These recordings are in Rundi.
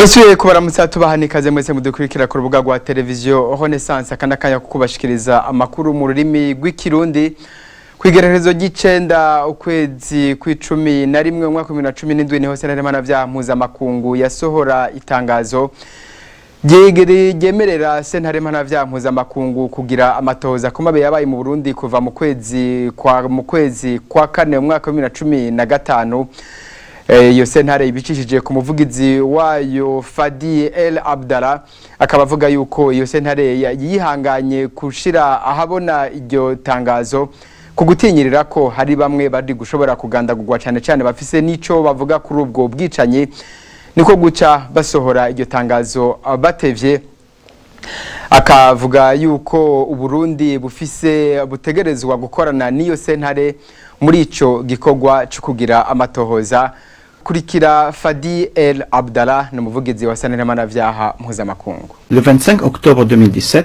Turasubiye kubaramutsa tubaha ikaze mwese mudukurikira ku rubuga rwa televiziyo Renaissance akana kanya kukubashikiriza amakuru mu rurimi rw'ikirundi. Kwigererezo ry'icenda ukwezi kw'icumi na rimwe umwaka wa 2017 niho sentare mpanavyaha mpuzamakungu yasohora itangazo ryemerera sentare mpanavyaha mpuzamakungu kugira amatohoza ku mabi yabaye mu Burundi kuva mu kwezi kwa kane umwaka wa 2015. Iyo sentare ibicishije ku muvugizi wayo Fadi El Abdallah, akaba avuga yuko iyo sentare yihanganye kushira ahabona iryo tangazo ku gutinyirira ko hari bamwe bari gushobora kugandagurwa, cyane cyane bafise nico bavuga kuri ubwo bwicanyi, niko guca basohora iryo tangazo batevye. Akavuga yuko Uburundi bufise butegerezwa gukorana n'iyo sentare muri ico gikorwa cyo kugira amatohoza. Kurikira Fadi El Abdallah, ni umuvugizi wa sentare mpanavyaha mpuzamakungu. Le 25 octobre 2017,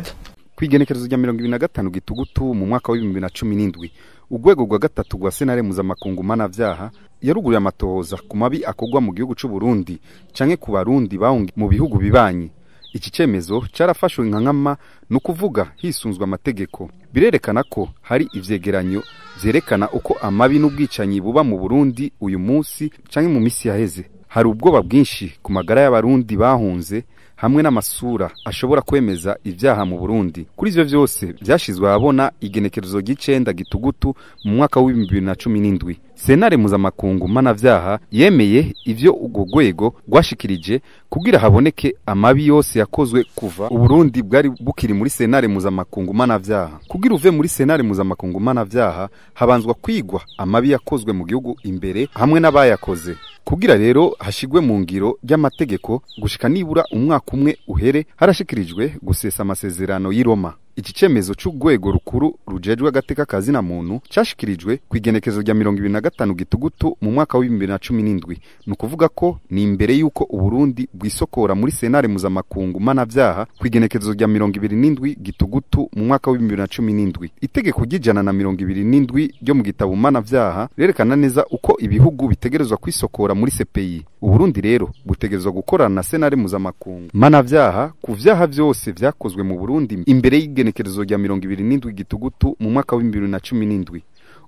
Kw'igenekerezo rya 25 gitugutu mu mwaka wa 2017, urwego rwa gatatu rwa sentare mpuzamakungu mpanavyaha yaruguruye amatohoza ku mabi akorwa mu gihugu c'u Burundi canke ku Barundi bahungiye mu bihugu bibanyi. Iki cemezo carafashwe nka nkama, ni ukuvuga hisunzwe amategeko. Birerekana ko hari ivyegeranyo vyerekana uko amabi n'ubwicanyi buba mu Burundi uyu munsi canke mu misi yaheze. Hari ubwoba bwinshi ku magara y'Abarundi bahunze hamwe n'amasura ashobora kwemeza ivyaha mu Burundi. Kuri ivyo vyose vyashizwe ahabona igenekerezo ry'icenda gitugutu mu mwaka wa 2017, sentare mpuzamakungu mpanavyaha yemeye ivyo urwo rwego rwashikirije kugira haboneke amabi yose yakozwe kuva Uburundi bwari bukiri muri sentare mpuzamakungu mpanavyaha. Kugira uve muri sentare mpuzamakungu mpanavyaha, habanzwa kwigwa amabi yakozwe mu gihugu imbere hamwe n'abayakoze. Kugira rero hashigwe mu ngiro ry'amategeko gushika nibura umwaka umwe uhere, harashikirijwe gusesa amasezerano y'i Roma. Iki cemezo c'urwego rukuru rujejwe agateka kazina muntu cashikirijwe ku igenekezo rya 25 gitugutu mu mwaka wa 2017, ni ukuvuga ko ni imbere y'uko Uburundi bwisokora muri sentare mpuzamakungu mpanavyaha ku igenekezo rya 27 gitugutu mu mwaka wa 2017. Itegeko ry'ijana na mirongo ibiri n'indwi ryo mu gitabo mpanavyaha rerekana neza uko ibihugu bitegerezwa kwisokora muri CPI. Uburundi rero butegerezwa gukorana na sentare mpuzamakungu mpanavyaha ku vyaha vyose vyakozwe mu Burundi imbere y'igenekerezo rya 27 gitugutu mu mwaka wa 2017.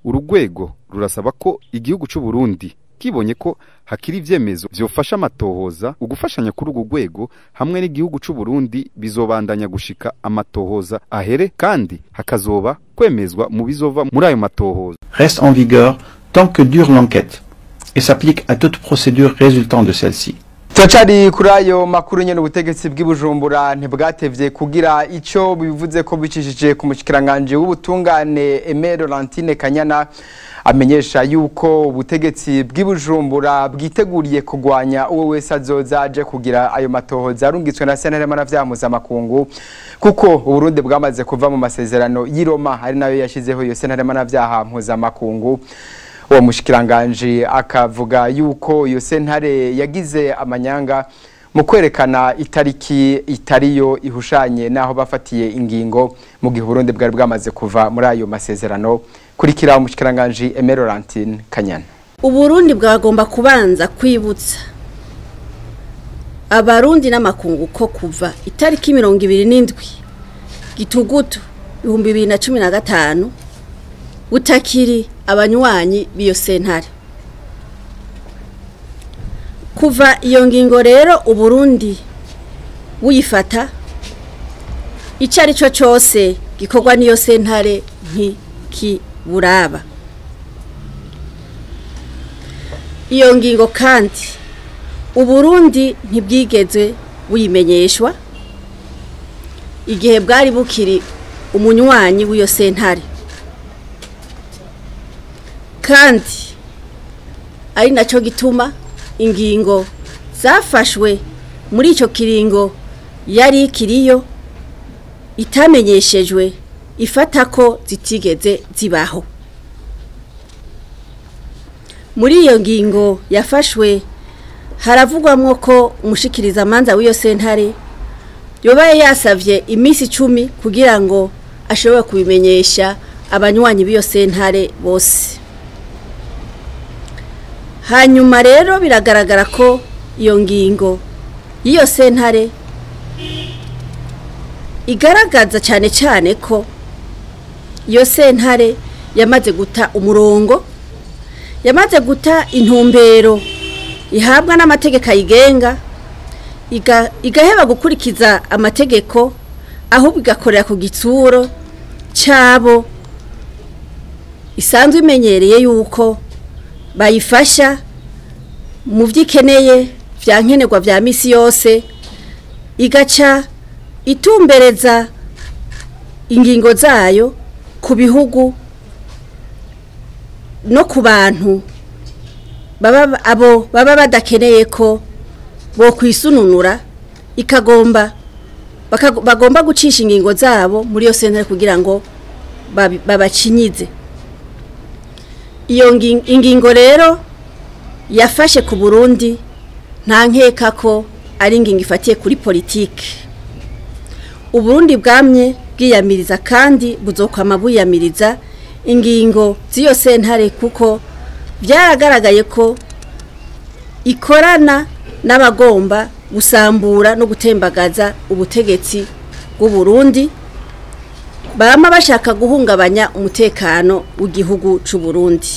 Urugwego rurasaba ko igihugu c'u Burundi kibonye ko hakiri ivyemezo vyofasha amatohoza. Ugufashanya kuri urwo rwego hamwe n'igihugu c'u Burundi bizobandanya gushika amatohoza ahere, kandi hakazoba kwemezwa mu bizova muri ayo matohoza. Reste en vigueur tant que dure l'enquête et s'applique à toute procédure résultant de celle-ci. Turacari kuri ayo makuru nyene. Ubutegetsi bw'i Bujumbura ntibwatevye kugira ico bivuze ko bicishije ku mushikiranganje w'ubutungane Aimée Laurentine Kanyana, amenyesha yuko ubutegetsi bw'i Bujumbura bwiteguriye kugwanya uwo wese azoza aje kugira ayo matohoza arungitswe na sentare mpanavyaha mpuzamakungu, kuko Uburundi bwamaze kuva mu masezerano y'i Roma, ari nayo yashizeho iyo sentare mpanavyaha mpuzamakungu. Uwo mushikiranganje akavuga yuko iyo sentare yagize amanyanga mu kwerekana itariki itariyo ihushanye naho bafatiye ingingo, mu gihe Burundi bwari bwamaze kuva muri ayo masezerano. Kurikira umushikiranganje Aimée Laurentine Kanyana. Uburundi bwagomba kubanza kwibutsa Abarundi n'amakungu ko kuva itariki 27 gitugutu 2015 butakiri abanywanyi b'iyo sentare. Kuva iyo ngingo rero Uburundi buyifata, icyo ari cyo cyose gikorwa n'iyo sentare ntikiburaba. Iyo ngingo kandi Uburundi ntibwigeze buyimenyeshwa igihe bwari bukiri umunywanyi w'iyo sentare, kandi ari nacyo gituma ingingo zafashwe muri icyo kiringo yari ikiriyo itamenyeshejwe ifata ko zitigeze zibaho. Muri iyo ngingo yafashwe haravugwamwo ko umushikirizamanza w'iyo sentare yobaye yasavye iminsi 10 kugira ngo ashobore kubimenyesha abanywanyi b'iyo sentare bose. Hanyuma rero biragaragara ko iyo ngingo y'iyo sentare igaragaza cyane cyane ko iyo sentare yamaze guta umurongo, yamaze guta intumbero ihabwa n'amategeko ayigenga, igaheba gukurikiza amategeko, ahubwo igakorera ku gitsuro cyabo isanzwe imenyereye yuko bayifasha mu byikeneye vya nkenerwa vya misi yose, igaca itumbereza ingingo zayo ku bihugu no ku bantu baba badakeneye ko bo kwisununura, ikagomba bagomba gucisha ingingo zabo muri yo sentare kugira ngo babacinyize. Iyo ingingo rero yafashe ku Burundi nta nkeka ko ari ingingo ifatiye kuri politike. Uburundi bwamye bwiyamiriza kandi buzokwama bwiyamiriza ingingo z'iyo sentare, kuko byaragaragaye ko ikorana n'abagomba gusambura no gutembagaza ubutegetsi bw'u Burundi, bama bashaka guhungabanya umutekano w'igihugu c'u Burundi.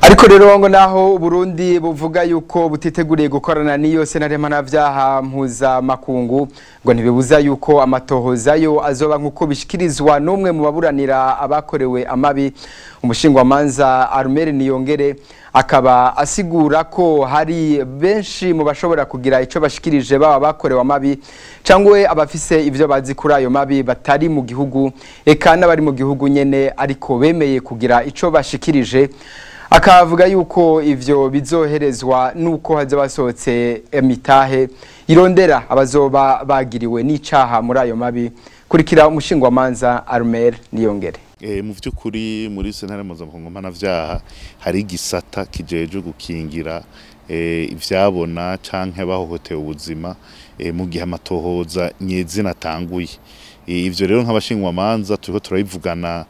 Ariko rero ngo naho Burundi buvuga yuko butiteguriye gukorana n'iyo sentare mpanavyaha mpuzamakungu, ngo ntibibuza yuko amatohoza yo azoba nkuko bishikirizwa n'umwe mu baburanira abakorewe amabi, umushingwamanza Armel Niyongere, akaba asigura ko hari benshi mu bashobora kugira ico bashikirije baba bakorewe amabi cyangwa abafise ivyo bazi kuri ayo mabi batari mu gihugu, eka n'abari mu gihugu nyene ariko bemeye kugira ico bashikirije. Akavuga yuko ivyo bizoherezwa nuko hazabasohotse emitahe irondera abazoba bagiriwe n'icaha muri ayo mabi. Kurikira umushingwamanza Armel Niyongere. Mu vy'ukuri muri sentare mpuzamakungu mpanavyaha hari igisata kijejwe gukingira ivyabona canke bahohotewe ubuzima mu gihe amatohoza nyezina atanguye. Ivyo rero nk'abashingwamanza turiko turabivugana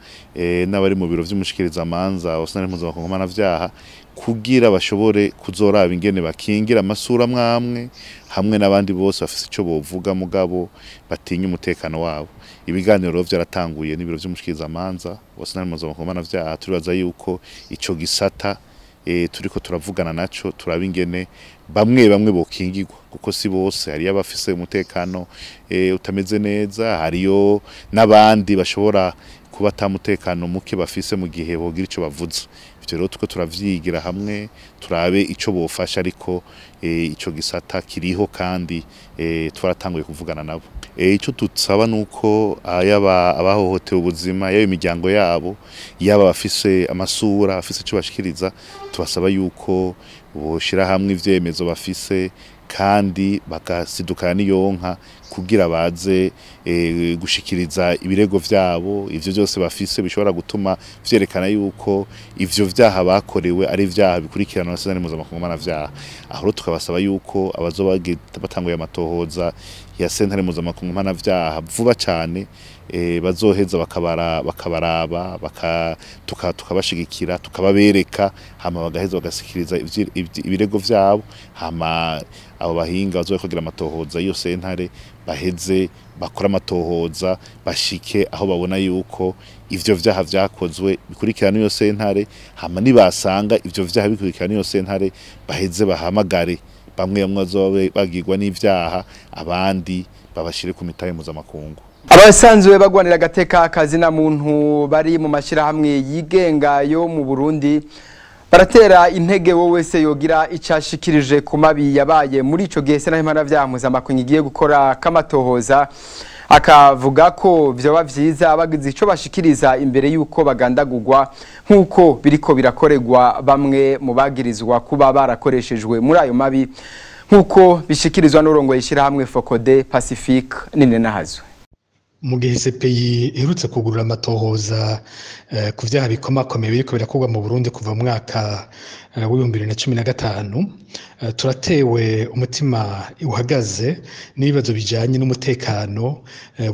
n'abari mu biro vy'umushikirizamanza wa sentare mpuzamakungu mpanavyaha kugira bashobore kuzoraba ingene bakingira amasura mwamwe hamwe n'abandi bose bafise ico bovuga mugabo batinya umutekano wabo. Ibiganiro rero vyaratanguye n'ibiro vy'umushikirizamanza wa sentare mpuzamakungu mpanavyaha, turibaza yuko ico gisata turiko turavugana naco turaba ingene bamwe bamwe bokingirwa, kuko si bose, hariyo abafise umutekano utameze neza, hariyo n'abandi bashobora kuba ata mutekano muke bafise mu gihe bogira ico bavuze. Ivyo rero turiko turavyigira hamwe turabe ico bofasha, ariko ico gisata kiriho kandi twaratanguye kuvugana nabo. Ico tutsaba nuko yaba abahohotewe ubuzima, yaba imiryango yabo, yaba abafise amasura afise ico bashikiriza, tubasaba yuko boshira hamwe ivyemezo bafise kandi bakasidukana n'iyonka kugira baze gushikiriza ibirego vyabo. Ivyo byose bafise bishobora gutuma vyerekana yuko ivyo vyaha bakorewe ari vyaha bikurikirana na sentare mpuzamakungu mpanavyaha. Aho rero tukabasaba yuko abazoba batanguye amatohoza ya sentare mpuzamakungu mpanavyaha vuba cane bazoheza bakabaraba tukabashigikira tukababereka, hama bagaheza bagasikiriza ibirego vyabo, hama abo bahinga bazoba kugira amatohoza iyo sentare baheze bakora amatohoza bashike aho babona yuko ivyo vyaha vyakozwe bikurikirana iyo sentare, hama nibasanga ivyo vyaha bikurikirana iyo sentare baheze bahamagare bamwe bamwe bazoba bagirwa n'ivyaha, abandi babashire ku mitahe mpuzamakungu. Abasanzwe bagwanira agateka kazina muntu bari mu mashirahamwe yigenga yo mu Burundi baratera intege wowe wese yogira icashikirije ku mabi yabaye muri ico gihe sentare mpanavyaha mpuzamakungu igiye gukora kamatohoza, akavuga ko vyoba vyiza bagize ico bashikiriza imbere yuko bagandagurwa nkuko biriko birakoregwa bamwe mu bagirizwa kuba barakoreshejwe muri ayo mabi, nkuko bishikirizwa n'urongoye ishirahamwe Focode Pacifique Nininahazwe. Mu gihe CPI iherutse kugurura amatohoza ku vyaha bikomakomeye biriko birakorwa mu Burundi kuva mu mwaka w'2015, turatewe umutima uhagaze n'ibibazo bijanye n'umutekano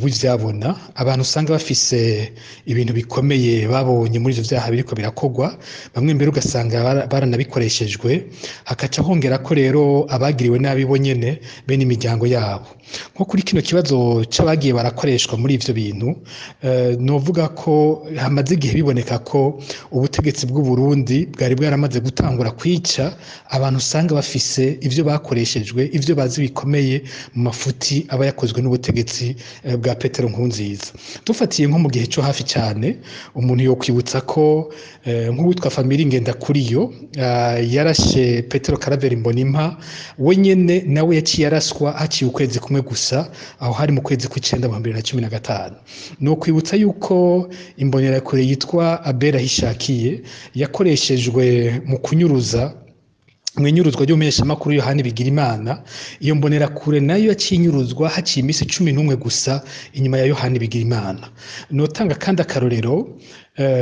w'ivyabona. Abantu usanga bafise ibintu bikomeye babonye muri ivyo vyaha biriko birakorwa, bamwe mbere ugasanga baranabikoreshejwe, hakaca hongera ko rero abagiriwe nabi bo nyene bene imiryango yabo. Nko kuri kino kibazo c'abagiye barakoreshwa muri ivyo bintu, novuga ko hamaze igihe biboneka ko ubutegetsi bw'u Burundi bwari bwaramaze gutangura kwica abantu usanga bafise ivyo bakoreshejwe, ivyo bazi bikomeye mu mafuti aba yakozwe n'ubutegetsi bwa Petero Nkurunziza. Dufatiye nko mu gihe cyo hafi cyane, umuntu yokwibutsa ko nk'uwitwa Family Ngendakuriyo yarashe Petero Karaveri Mbonimpa, we nyene nawe yaciye yaraswa haciye ukwezi kumwe gusa, aho hari mu kwezi kw'icenda mu 2015. No kwibutsa yuko imbonerakure yitwa Abera Hishakiye yakoreshejwe mu kunyuruza mwinyuruzwa ry'umumenyeshamakuru Yohani Bigirimana. Iyo mbonerakure nayo yacinyuruzwa haciye iminsi 11 gusa inyuma ya Yohani Bigirimana. Notanga kandi akarorero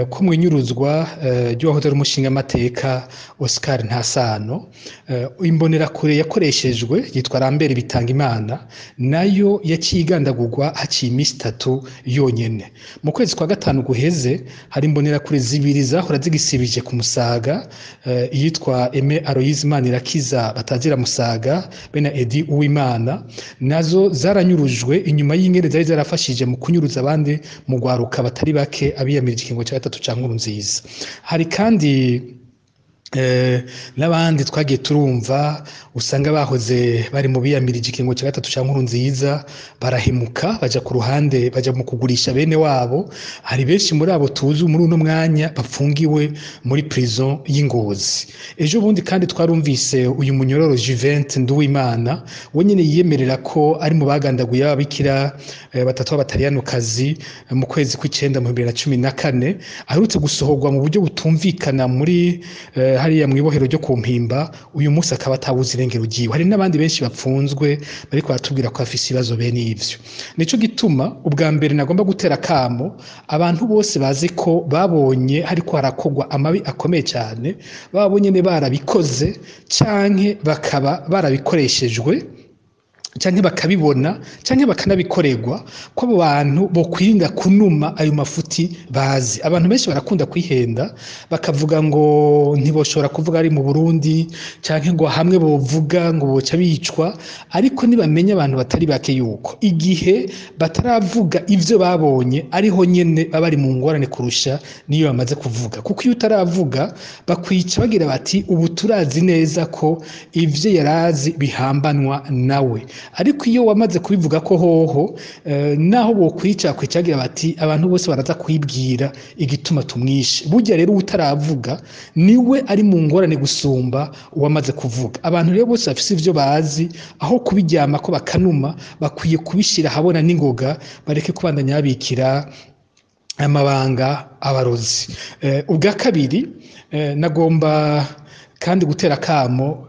ko mwinyuruzwa ry'uwahoze ari umushingamateka Oscar Ntasano, imbonerakure yakoreshejwe yitwa Lambert Bitangimana, nayo yaciye igandagurwa haciye iminsi 3 yonyene. Mu kwezi kwa 5 guheze hari imbonerakure zibiri zahora zigisibije ku Musaga, iyitwa Aime Aloise Manirakiza batazira Musaga be na Edi Uwimana, nazo zaranyurujwe inyuma y'ingene zari zarafashije mu kunyuruza abandi mu gwaruka batari bake abiyamirije ikingo cya 3 ca Nkurunziza. Hari kandi n'abandi twagiye turumva usanga bahoze bari mu biyamirije ikingo cya 3 ca Nkurunziza, barahemuka baja ku ruhande, baja mu kugurisha bene wabo. Hari benshi muri abo tuzi muri uno mwanya bapfungiwe muri prison y'Ingozi. Ejo bundi kandi twarumvise uyu munyororo Juvent Nduwimana, we nyene yiyemerera ko ari mu bagandaguye ababikira batatu b'abataliyanokazi mu kwezi kw'icenda mu 2014, aherutse gusohorwa mu buryo butumvikana muri hariya mwibohero ryo ku Mpimba, uyu munsi akaba atabuze irengero ryiwe. Hari n'abandi benshi bapfunzwe bariko baratubwira ko afise ibibazo bene ivyo. Nico gituma ubwa mbere nagomba gutera kamo abantu bose bazi ko babonye hariko harakogwa amabi akomeye cyane, babonye ne barabikoze canke bakaba barabikoreshejwe canke bakabibona canke bakanabikorerwa, ko abo bantu bo kwirinda kunuma ayo mafuti bazi. Abantu benshi barakunda kwihenda bakavuga ngo ntiboshobora kuvuga ari mu Burundi canke ngo hamwe bovuga ngo boca bicwa, ariko nibamenye abantu batari bake yuko igihe bataravuga ivyo babonye ariho nyene baba bari mu ngorane kurusha niyo bamaze kuvuga. Kuko iyo utaravuga bakwica bagira bati ubu turazi neza ko ivyo yarazi bihambanwa nawe. Ariko iyo wamaze kubivuga ko hoho, naho bokwica kwicagira bati abantu bose baraza kwibwira igituma tumwishe. Burya rero utaravuga niwe ari mu ngorane gusumba uwamaze kuvuga. Abantu rero bose bafise ivyo bazi, aho kubiryama ko bakanuma, bakwiye kubishira habona n'ingoga, bareke kubandanya babikira amabanga abarozi. Ubwa kabiri, nagomba kandi gutera kamo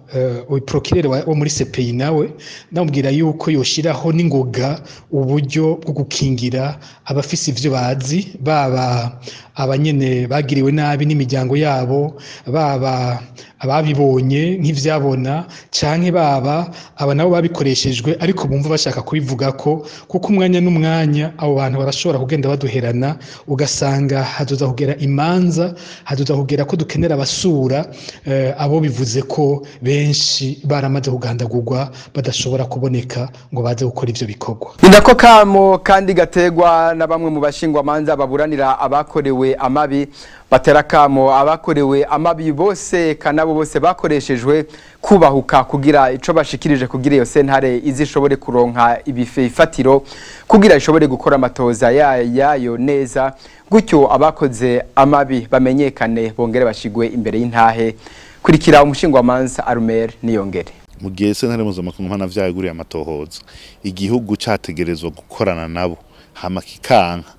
procureur wo muri CPI, nawe ndamubwira yuko yoshiraho n'ingoga uburyo bwo gukingira abafise ivyo bazi, baba abanyene bagiriwe nabi n'imiryango yabo, baba ababibonye nk'ivyabona, canke baba aba nabo babikoreshejwe ariko bumva bashaka kubivuga ko, kuko umwanya n'umwanya abo bantu barashobora kugenda baduherana, ugasanga hazoza kugera imanza, hazoza kugera ko dukenera abasura abo bivuze ko benshi baramaze kugandagurwa badashobora kuboneka ngo baze gukora ivyo bikorwa. Ni nako kamo kandi gategwa na bamwe mu bashingwamanza baburanira abakorewe amabi, batera kamo abakorewe amabi bose kanabo bose bakoreshejwe kubahuka kugira ico bashikirije, kugira iyo sentare izishobore kuronka ibife ifatiro, kugira ishobore gukora amatoza yayo neza, gutyo abakoze amabi bamenyekane bongere bashigwe imbere y'intahe. Kurikira umushingwamanza Armel Niyongere. Mu gihe sentare mpuzamakungu mpanavyaha yaguriye amatohoza, igihugu categerezwa gukorana nabo hama kikanka,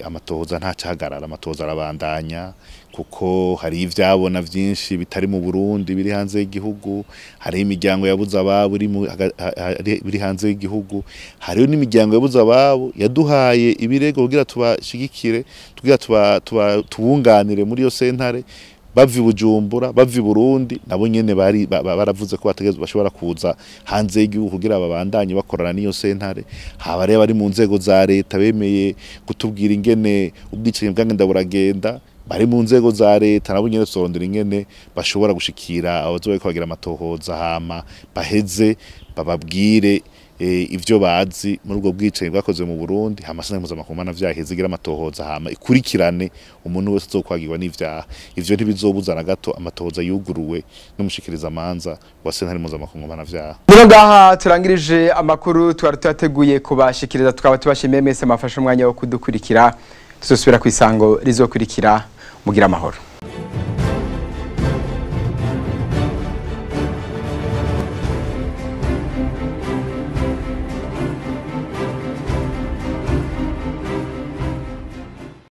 Amatohoza ntacahagarara, amatohoza arabandanya, kuko hari ivyabona vyinshi bitari mu Burundi biri hanze y'igihugu, hari imiryango yabuze ababo biri hanze y'igihugu, hariho n'imiryango yabuze ababo yaduhaye ibirego kugira tubashigikire, kugira tubunganire muri iyo sentare. Bava i Bujumbura, bava i Burundi, nabo nyene bari baravuze ko bategezwe bashobora kuza hanze y'igihugu kugira babandanye bakorana n'iyo sentare. Haba rero bari mu nzego za leta bemeye kutubwira ingene ubwicanyi bwagenda buragenda, bari mu nzego za leta nabo nyene tuzorondera ingene bashobora gushikira abazoba bariko bagira amatohoza, hama baheze bababwire ivyo bazi muri ubwo bwicanyi bwakozwe mu Burundi. Hama sentare mpuzamakungu mpanavyaha iheze igire amatohoza, hama ikurikirane umuntu wese azokwagirwa n'ivyaha. Ivyo ntibizobuza na gato amatohoza yuguruwe n'umushikirizamanza wa sentare mpuzamakungu mpanavyaha. Rero ngaha turangirije amakuru twari tuyateguye kubashikiriza, tukaba tubashimiye mwese mwafashe umwanya wo kudukurikira. Tuzosubira ku isango rizokurikira. Mugira amahoro.